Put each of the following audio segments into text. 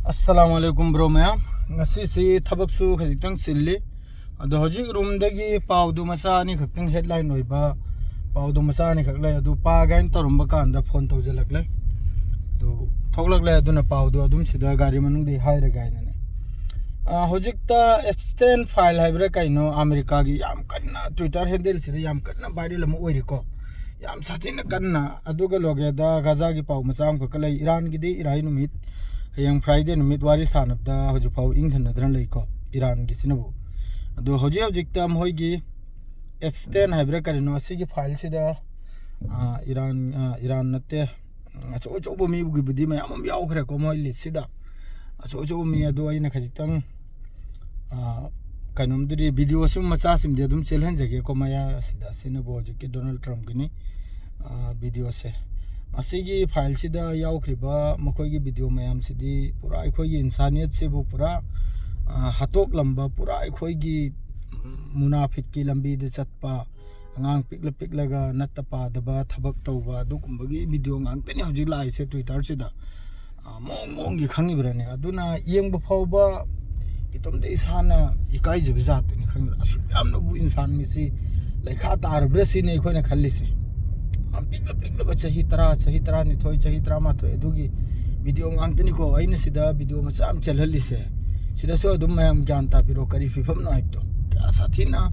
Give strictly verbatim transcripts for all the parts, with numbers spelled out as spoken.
ꯑꯁꯂꯥꯃꯨ ꯑꯂꯩꯀꯨꯝ bro ꯃꯌꯥꯝ꯫ ꯉꯁꯤꯁꯤ ꯊꯕꯛꯁꯨ ꯈꯖꯤꯛꯇꯪ ꯆꯤꯜꯂꯤ꯫ ꯑꯗꯣ ꯍꯧꯖꯤꯛ ꯔꯨꯝꯗꯒꯤ ꯄꯥꯎꯗꯨ ꯃꯆꯥ ꯑꯅꯤꯈꯛꯇꯪ, ꯍꯦꯗꯂꯥꯏꯟ ꯑꯣꯏꯕ ꯄꯥꯎꯗꯨ ꯃꯆꯥ ꯑꯅꯤꯈꯛ ꯂꯩ, ꯑꯗꯨ ꯄꯥꯒꯦ ꯍꯥꯏꯅ ꯇꯧꯔꯝꯕ ꯀꯥꯟꯗ ꯐꯣꯟ ꯇꯧꯁꯤꯜꯂꯛꯂꯦ꯫ ꯑꯗꯨ ꯊꯣꯛꯂꯛꯂꯦ, ꯑꯗꯨꯅ ꯄꯥꯎꯗꯨ ꯑꯗꯨꯝ ꯁꯤꯗ ꯒꯥꯔꯤ ꯃꯅꯨꯡꯗꯒꯤ ꯍꯥꯏꯔꯒꯦ ꯍꯥꯏꯅꯅꯦ꯫ ꯑ, ꯍꯧꯖꯤꯛꯇ ꯑꯦꯞꯁꯇꯦꯟ ꯐꯥꯏꯜ ꯍꯥꯏꯕ꯭ꯔꯥ ꯀꯩꯅꯣ, ꯑꯃꯦꯔꯤꯀꯥꯒꯤ ꯌꯥꯝ ꯀꯟꯅ ꯇ꯭ꯋꯤꯇꯔ ꯍꯦꯟꯗꯜꯁꯤꯗ ꯌꯥꯝ ꯀꯟꯅ ꯚꯥꯏꯔꯦꯜ ꯑꯃ ꯑꯣꯏꯔꯤꯀꯣ, ꯌꯥꯝ ꯁꯥꯊꯤꯅ ꯀꯟꯅ꯫ ꯑꯗꯨꯒ ꯂꯣꯒꯦꯗ ꯒꯥꯖꯥꯒꯤ ꯄꯥꯎ ꯃꯆꯥ ꯑꯃꯈꯛꯀ ꯂꯩ꯫ ꯏꯔꯥꯟꯒꯤꯗꯤ ꯏꯔꯥꯏ ꯅꯨꯃꯤꯠ, ꯍꯌꯦꯡ ꯐ꯭ꯔꯥꯏꯗꯦ ꯅꯨꯃꯤꯠ ꯋꯥꯔꯤ ꯁꯥꯟꯅꯕꯗ ꯍꯧꯖꯤꯛ ꯐꯥꯎ ꯏꯪꯊꯅꯗꯅ ꯂꯩꯀꯣ, ꯏꯔꯥꯟꯒꯤꯁꯤꯅꯕꯨ꯫ ꯑꯗꯨ ꯍꯧꯖꯤꯛ ꯍꯧꯖꯤꯛꯇ ꯃꯈꯣꯏꯒꯤ ꯑꯦꯞꯁꯇꯦꯟ ꯍꯥꯏꯕ꯭ꯔꯥ ꯀꯔꯤꯅꯣ, ꯑꯁꯤꯒꯤ ꯐꯥꯏꯜꯁꯤꯗ, ꯑ, ꯏꯔꯥꯟ, ꯑ, ꯏꯔꯥꯟ ꯅꯠꯇꯦ, ꯑꯆꯧ ꯑꯆꯧꯕ ꯃꯤꯒꯤꯕꯨꯗꯤ ꯃꯌꯥꯝ ꯑꯃ ꯌꯥꯎꯈ꯭ꯔꯦꯀꯣ ꯃꯣꯏ ꯂꯤꯁꯁꯤꯗ꯫ ꯑꯆꯧ ꯑꯆꯧꯕ ꯃꯤ ꯑꯗꯨ ꯑꯩꯅ ꯈꯖꯤꯛꯇꯪ, ꯑ, ꯀꯩꯅꯣꯝꯗꯨꯗꯤ ꯚꯤꯗꯤꯑꯣꯁꯤ ꯃꯆꯥꯁꯤꯡꯗꯤ ꯑꯗꯨꯝ ꯆꯦꯜꯍꯟꯖꯒꯦꯀꯣ ꯃꯌꯥ ꯑꯁꯤꯗ꯫ ꯑꯁꯤꯅꯕꯨ ꯍꯧꯖꯤꯛꯀꯤ ꯗꯣꯅꯥꯜꯗ ꯇ꯭ꯔꯝꯞꯀꯤꯅꯤ, ꯑ, ꯚꯤꯗꯤꯑꯣꯁꯦ꯫ ꯃꯁꯤꯒꯤ ꯐꯥꯏꯜꯁꯤꯗ ꯌꯥꯎꯈ꯭ꯔꯤꯕ ꯃꯈꯣꯏꯒꯤ ꯚꯤꯗꯤꯑꯣ ꯃꯌꯥꯝꯁꯤꯗꯤ ꯄꯨꯔꯥ ꯑꯩꯈꯣꯏꯒꯤ ꯏꯟꯁꯥꯅꯤꯌꯠꯁꯤꯕꯨ ꯄꯨꯔꯥ, ꯑ, ꯍꯥꯠꯇꯣꯛꯂꯝꯕ, ꯄꯨꯔꯥ ꯑꯩꯈꯣꯏꯒꯤ ꯃꯨꯅꯥꯐꯤꯛꯀꯤ ꯂꯝꯕꯤꯗ ꯆꯠꯄ, ꯑꯉꯥꯡ ꯄꯤꯛꯂ ꯄꯤꯛꯂꯒ ꯅꯠꯇ ꯄꯥꯗꯕ ꯊꯕꯛ ꯇꯧꯕ, ꯑꯗꯨꯒꯨꯝꯕꯒꯤ ꯚꯤꯗꯤꯑꯣ ꯉꯥꯛꯇꯅꯤ ꯍꯧꯖꯤꯛ ꯂꯥꯛꯏꯁꯦ ꯇ꯭ꯋꯤꯇꯔꯁꯤꯗ꯫ ꯑ, ꯃꯑꯣꯡ ꯃꯑꯣꯡꯒꯤ ꯈꯪꯉꯤꯕ꯭ꯔꯅꯦ? ꯑꯗꯨꯅ ꯌꯦꯡꯕ ꯐꯥꯎꯕ ꯏꯇꯣꯝꯇ ꯏꯁꯥꯅ ꯏꯀꯥꯏꯖꯕ ꯖꯥꯠꯇꯨꯅꯤ, ꯈꯪꯉꯤꯕ꯭ꯔꯥ? ꯑꯁꯨꯛ ꯌꯥꯝꯅꯕꯨ ꯏꯟꯁꯥꯟ ꯃꯤꯁꯤ ꯂꯩꯈꯥ ꯇꯥꯔꯕ꯭ꯔꯥ ꯁꯤꯅꯤ ꯑꯩꯈꯣꯏꯅ ꯈꯜꯂꯤꯁꯦ꯫ ꯌꯥꯝ ꯄꯤꯛꯂ ꯄꯤꯛꯂꯕ ꯆꯍꯤ ꯇꯔꯥ, ꯆꯍꯤ ꯇꯔꯥꯅꯤꯊꯣꯏ, ꯆꯍꯤ ꯇꯔꯥꯃꯥꯊꯣꯏ ꯑꯗꯨꯒꯤ ꯚꯤꯗꯤꯑꯣ ꯉꯥꯛꯇꯅꯤꯀꯣ꯫ ꯑꯩꯅ ꯁꯤꯗ ꯚꯤꯗꯤꯑꯣ ꯃꯆꯥ ꯑꯃ ꯆꯦꯜꯍꯜꯂꯤꯁꯦ, ꯁꯤꯗꯁꯨ ꯑꯗꯨꯝ ꯃꯌꯥꯝ ꯒ꯭ꯌꯥꯟ ꯇꯥꯕꯤꯔꯣ ꯀꯔꯤ ꯐꯤꯕꯝꯅꯣ ꯍꯥꯏꯕꯗꯣ꯫ ꯀꯌꯥ ꯁꯥꯊꯤꯅ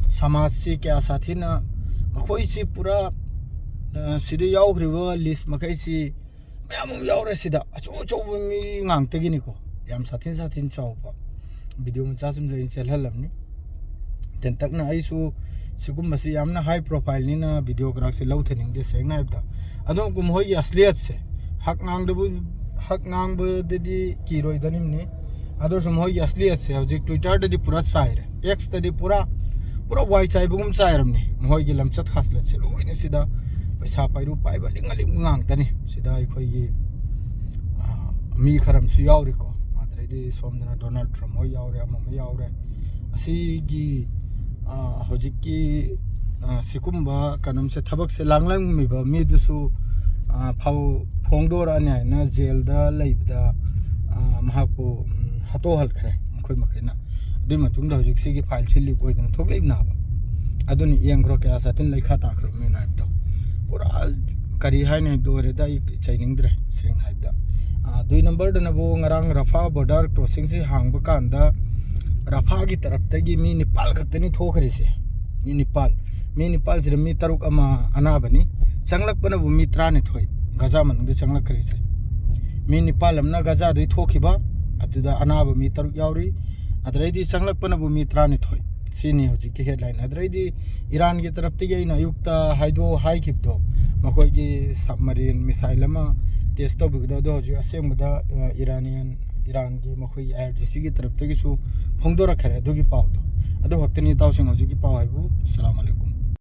ꯁꯃꯥꯖꯁꯤ, ꯀꯌꯥ ꯁꯥꯊꯤꯅ ꯃꯈꯣꯏꯁꯤ ꯄꯨꯔꯥ, ꯑ, ꯁꯤꯗ ꯌꯥꯎꯈ꯭ꯔꯤꯕ ꯂꯤꯁ ꯃꯈꯩꯁꯤ ꯃꯌꯥꯝ ꯑꯃ ꯌꯥꯎꯔꯦ ꯁꯤꯗ꯫ ꯑꯆꯧ ꯑꯆꯧꯕ ꯃꯤ ꯉꯥꯛꯇꯒꯤꯅꯤꯀꯣ꯫ ꯌꯥꯝ ꯁꯥꯊꯤꯟ ꯁꯥꯊꯤꯟ ꯆꯥꯎꯕ ꯚꯤꯗꯤꯑꯣ ꯃꯆꯥ ꯁꯨꯝꯁꯨ ꯑꯩꯅ ꯆꯦꯜꯍꯜꯂꯝꯅꯤ꯫ ꯇꯦꯟꯇꯛꯅ ꯑꯩꯁꯨ ꯁꯤꯒꯨꯝꯕꯁꯤ ꯌꯥꯝꯅ ꯍꯥꯏ ꯄ꯭ꯔꯣꯐꯥꯏꯜꯅꯤꯅ ꯚꯤꯗꯤꯑꯣꯒ꯭ꯔꯥꯐꯁꯤ ꯂꯧꯊꯅꯤꯡꯗꯦ ꯁꯦꯡꯅ ꯍꯥꯏꯕꯗ꯫ ꯑꯗꯨꯝ ꯃꯈꯣꯏꯒꯤ ꯑꯁꯂꯤꯌꯠꯁꯦ ꯍꯛ ꯉꯥꯡꯗꯕꯨ-, ꯍꯛ ꯉꯥꯡꯕꯗꯗꯤ ꯀꯤꯔꯣꯏꯗꯅꯤꯝꯅꯤ꯫ ꯑꯗꯨꯁꯨ ꯃꯈꯣꯏꯒꯤ ꯑꯁꯂꯤꯌꯠꯁꯦ ꯍꯧꯖꯤꯛ ꯇ꯭ꯋꯤꯇꯔꯗꯗꯤ ꯄꯨꯔꯥ ꯆꯥꯏꯔꯦ, ꯑꯦꯛꯁꯇꯗꯤ ꯄꯨꯔꯥ, ꯄꯨꯔꯥ ꯋꯥꯏ ꯆꯥꯏꯕꯒꯨꯝ ꯆꯥꯏꯔꯝꯅꯤ꯫ ꯃꯈꯣꯏꯒꯤ ꯂꯝꯆꯠ ꯈꯥꯁꯂꯠꯁꯦ ꯂꯣꯏꯅ ꯁꯤꯗ ꯄꯩꯁꯥ ꯄꯥꯏꯔꯨ ꯄꯥꯏꯕ ꯑꯂꯤꯡ ꯑꯂꯤꯡꯕ ꯉꯥꯛꯇꯅꯤ꯫ ꯁꯤꯗ ꯑꯩꯈꯣꯏꯒꯤ, ꯑ, ꯃꯤ ꯈꯔ ꯑꯃꯁꯨ ꯌꯥꯎꯔꯤꯀꯣ꯫ ꯑꯗꯩꯗꯤ ꯁꯣꯝꯗꯅ ꯗꯣꯅꯥꯜꯗ ꯇ꯭ꯔꯝꯞ ꯍꯣꯏ ꯌꯥꯎꯔꯦ, ꯑꯃ ꯑꯃ ꯌꯥꯎꯔꯦ꯫ ꯑꯁꯤꯒꯤ, ꯑ, ꯍꯧꯖꯤꯛꯀꯤ, ꯑ, ꯁꯤꯒꯨꯝꯕ ꯀꯩꯅꯣꯝꯁꯦ, ꯊꯕꯛꯁꯦ ꯂꯥꯡꯂꯝꯃꯤꯕ ꯃꯤꯗꯨꯁꯨ, ꯑ, ꯐꯥꯎ-, ꯐꯣꯡꯗꯣꯔꯛꯑꯅꯤ ꯍꯥꯏꯅ ꯖꯦꯜꯗ ꯂꯩꯕꯗ, ꯑ, ꯃꯍꯥꯛꯄꯨ, ꯎꯝ, ꯍꯥꯠꯇꯣꯛꯍꯟꯈ꯭ꯔꯦ ꯃꯈꯣꯏ ꯃꯈꯩꯅ꯫ ꯑꯗꯨꯒꯤ ꯃꯇꯨꯡꯗ ꯍꯧꯖꯤꯛ ꯁꯤꯒꯤ ꯐꯥꯏꯜꯁꯤ ꯂꯤꯛ ꯑꯣꯏꯗꯅ ꯊꯣꯛꯂꯛꯏꯕꯅꯦꯕ꯫ ꯑꯗꯨꯅ ꯌꯦꯡꯈ꯭ꯔꯣ, ꯀꯌꯥ ꯁꯥꯊꯤꯅ ꯂꯩꯈꯥ ꯇꯥꯈ꯭ꯔꯕꯅꯤꯅ ꯍꯥꯏꯕꯗꯣ꯫ ꯄꯨꯔꯥ ꯀꯔꯤ ꯍꯥꯏꯅꯤ ꯍꯥꯏꯕꯗꯣ ꯑꯣꯏꯔꯦꯗ, ꯑꯩ ꯆꯩꯅꯤꯡꯗ꯭ꯔꯦ ꯁꯦꯡꯅ ꯍꯥꯏꯕꯗ꯫ ꯑ, ꯗꯨꯏ ꯅꯝꯕꯔꯗꯅꯕꯨ ꯉꯔꯥꯡ ꯔꯐꯥ ꯕꯣꯔꯗꯔ ꯀ꯭ꯔꯣꯁꯤꯡꯁꯤ ꯍꯥꯡꯕ ꯀꯥꯟꯗ ꯔꯐꯥꯒꯤ ꯇꯔꯞꯇꯒꯤ ꯃꯤ ꯅꯤꯄꯥꯜ ꯈꯛꯇꯅꯤ ꯊꯣꯛꯈ꯭ꯔꯤꯁꯦ꯫ ꯃꯤ ꯅꯤꯄꯥꯜ꯫ ꯃꯤ ꯅꯤꯄꯥꯜꯁꯤꯗ ꯃꯤ ꯇꯔꯨꯛ ꯑꯃ ꯑꯅꯥꯕꯅꯤ꯫ ꯆꯪꯂꯛꯄꯅꯕꯨ ꯃꯤ ꯇꯔꯥꯅꯤꯊꯣꯏ ꯒꯖꯥ ꯃꯅꯨꯡꯗ ꯆꯪꯂꯛꯈ꯭ꯔꯤꯁꯦ꯫ ꯃꯤ ꯅꯤꯄꯥꯜ ꯑꯃꯅ ꯒꯖꯥꯗꯒꯤ ꯊꯣꯛꯈꯤꯕ, ꯑꯗꯨꯗ ꯑꯅꯥꯕ ꯃꯤ ꯇꯔꯨꯛ ꯌꯥꯎꯔꯤ꯫ ꯑꯗꯨꯗꯩꯗꯤ ꯆꯪꯂꯛꯄꯅꯕꯨ ꯃꯤ ꯇꯔꯥꯅꯤꯊꯣꯏ꯫ ꯁꯤꯅꯤ ꯍꯧꯖꯤꯛꯀꯤ ꯍꯦꯗꯂꯥꯏꯟ꯫ ꯑꯗꯨꯗꯩꯗꯤ ꯏꯔꯥꯟꯒꯤ ꯇꯔꯞꯇꯒꯤ ꯑꯩꯅ ꯑꯌꯨꯛꯇ ꯍꯥꯏꯗꯣ-, ꯍꯥꯏꯈꯤꯕꯗꯣ, ꯃꯈꯣꯏꯒꯤ ꯁꯕꯃꯔꯤꯟ ꯃꯤꯁꯥꯏꯜ ꯑꯃ ꯇꯦꯁ ꯇꯧꯕꯤꯒꯗꯣ, ꯑꯗꯣ ꯍꯧꯖꯤꯛ ꯑꯁꯦꯡꯕꯗ, ꯑ, ꯏꯔꯥꯅꯤꯌꯟ, ꯏꯔꯥꯟꯒꯤ ꯃꯈꯣꯏꯒꯤ ꯑꯥꯏ ꯑꯥꯔ ꯖꯤ ꯁꯤꯒꯤ ꯇꯔꯞꯇꯒꯤꯁꯨ ꯐꯣꯡꯗꯣꯔꯛꯈ꯭ꯔꯦ ꯑꯗꯨꯒꯤ ꯄꯥꯎꯗꯣ꯫ ꯑꯗꯨ ꯈꯛꯇꯅꯤ ꯏꯇꯥꯎꯁꯤꯡ ꯍꯧꯖꯤꯛꯀꯤ ꯄꯥꯎ ꯍꯥꯏꯕꯨ꯫ ꯑꯁꯂꯥꯃꯨ ꯑꯂꯩꯀꯨꯝ꯫